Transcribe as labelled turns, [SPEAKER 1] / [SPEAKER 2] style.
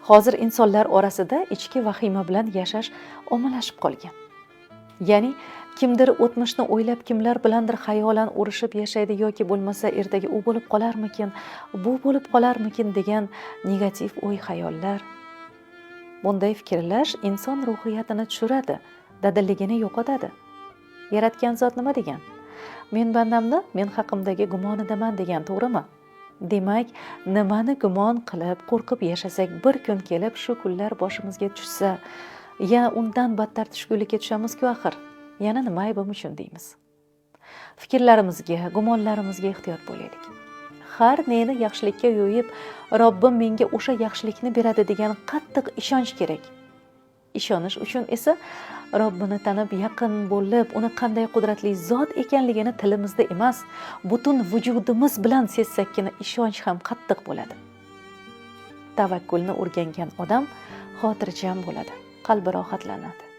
[SPEAKER 1] Hozir insonlar orasida ichki vahima bilan yashash ommalashib qolgan. Ya'ni kimdir o'tmishni o'ylab, kimlar bilandir xayolan urushib yashaydi yoki bo'lmasa ertaga u bo'lib qolarmikin, bu bo'lib qolarmikin degan negativ o'y xayollar. Bunday fikrlash inson ruhiyatini tushiradi, dadilligini yo'qotadi. Yaratgan zot nima degan? Men bandamni men haqimdagi gumonidaman degan, to'g'rimi? Demak, nimani gumon qilib, qo'rqib yashasak, bir kun kelib shu kunlar boshimizga tushsa, ya undan battar tushkunlikka tushamiz-ku axir. Yana nima aybim uchun deymiz. Fikrlarimizga, gumonlarimizga ehtiyot bo'laylik. Har neni yaxshilikka yo'yib, Robbim menga o'sha yaxshilikni beradi degan qattiq ishonch kerak. Ishonish uchun esa Robbini tanib, yaqin bo'lib, uni qanday qudratli zot ekanligini tilimizda emas, butun vujudimiz bilan sezsakkina ishonch ham qattiq bo'ladi. Tavakkulni o'rgangan odam xotirjam bo'ladi, qalbi rohatlanadi.